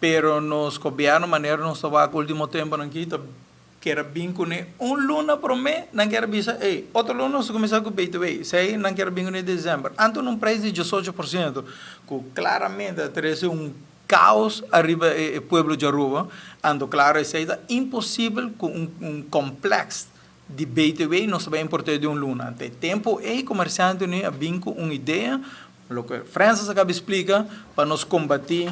Pero nos gobierno manera nos ta wak ultimo temponan aki ta kier a bin cune un luna prome nan kier a bisa ey otro luna nos ta cuminsa cu BTW esey nan kier a bin cune december anto un prijs di 18% cu claramente a trece un caos ariba e pueblo di Aruba anto claro esey ta imposibel cu un complex di BTW nos ta bay importe di un luna anto e tempo ey comerciantenan a bin cu un idea. Loke Francis a caba splica pa nos combati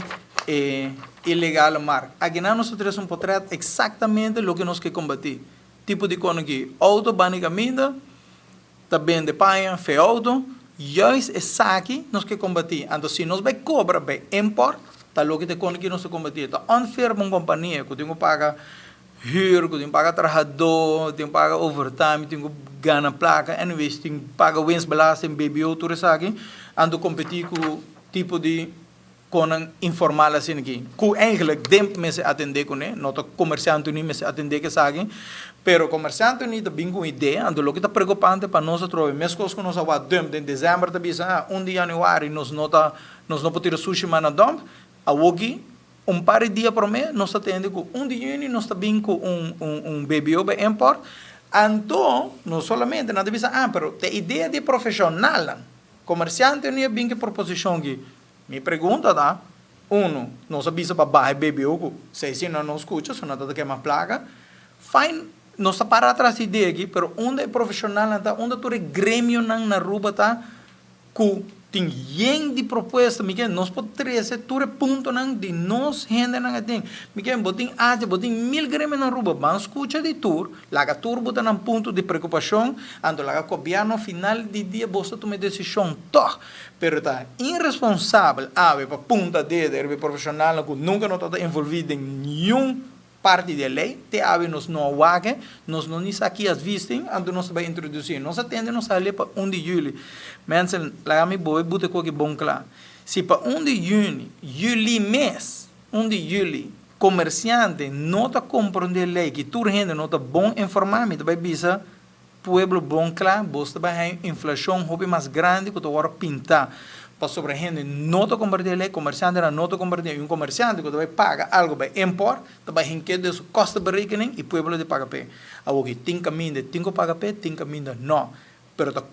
e ilegale markt. Akinan nos ta trece un potret exactamente loke nos ke combati. Tipo di cono ki auto bani caminda, ta bende paña fe auto, juist esaki nos ke combati. Anto si nos bay cobra bay import, ta loke ta e cono ki nos ta combati. Ta unfair pa un compania cu tin cu paga huur, cu tin paga trahador, tin paga overtime, tin cu gana placa, anyways tin paga winstbelasting, BBO, tur esaki, anto competi cu tipo di conan informal asina aki, cu eigenlijk den mester atende cune, no ta comerciante ni mester atende cu esaki, pero comerciante ni ta bin cu un idea, anto loke ta preocupante pa nos atrobe, mescos cu nos a wak dump den december ta bisa, ah, un di januari nos no ta, nos no por tira sushi mas na dump, awoki Un par di dia promé nos ta tende ku un di yüni nos ta bin ku un un BBO pa import. Anto no solamente nan ta bisa ah pero ta idea di e profeshonalnan. Komersiante no a bin ku e proposishon aki. Mi pregunta ta, uno, nos a bisa pa baha e BBO ku si si nan no skucha so nan ta ta kema plaka. Fine, nos ta para atras di idea aki pero unda e profeshonalnan ta, unda tur e gremionan na Aruba ta Ku tin yen di propuesta, mi ke nos por trese tur e puntonan di nos hendenan aden. Mi ke bo tin acha, bo tin mil gremio na Aruba, ban skucha di tur, laga tur bo ta nan punto di preokupashon, anto laga gobièrnu final di dia bo sa tuma e desishon tòg. Pero ta iresponsabel awe pa punta dedo riba e profeshonalnan ku nunka no tabata envolví den niun Parti di e ley, te awe nos no a wak e, nos no ni sa ki advies tin, anto nos ta bay introduci. Nos a tende nos sali pa un di juli. Mensen, laga mi boe bute koki bon kla. Si pa un di juni, juli mes, un di juli, comerciante no ta comprende e ley, ki tur hende no ta bon informa, mi ta bay bisa Pueblo bon kla, bos ta bai haña un inflashon hopi mas grandi ku ta wòrdu pintá pasobra hende no ta kompartí e lei, komersiantenan no ta kompartí i un komersiante ku ta bai paga algu bai import ta bai hink'é den su kosteberekening i pueblo di paga p'e. Awoki tin kaminda tin ku paga p'e, tin kaminda no. Pero ta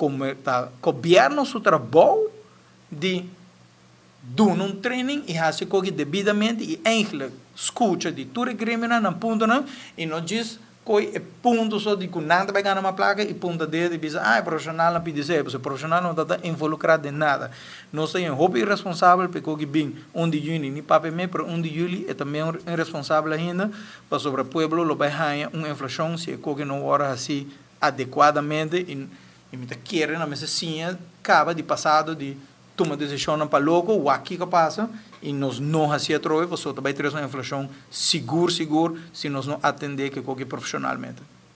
ta gobièrnu su trabou di duna un training i hasi koki debidamente i eigenlijk skucha di tur e gremionan nan puntonan i no djis koi e punto so di ku nan ta bai gana mas plaka i punta dedo i bisa ah e profeshonalnan pidi esei pasobra e profeshonal no ta ta involukrá den nada. Nos ta yen hopi iresponsabel pa e koki bin un di yüni ni papia me pero un di yüli e ta meun iresponsabel ainda pasobra pueblo lo bai haña un inflashon si e koki no wòrdu hasi adekuadamente i mi ta kere nan mester siña kaba di pasado di Tuma desishonnan pa loko, wak kiko pasa i nos no hasi atrobe pasobra ta bai tres un inflashon sigur sigur si nos no atendé ke koki profeshonalmente.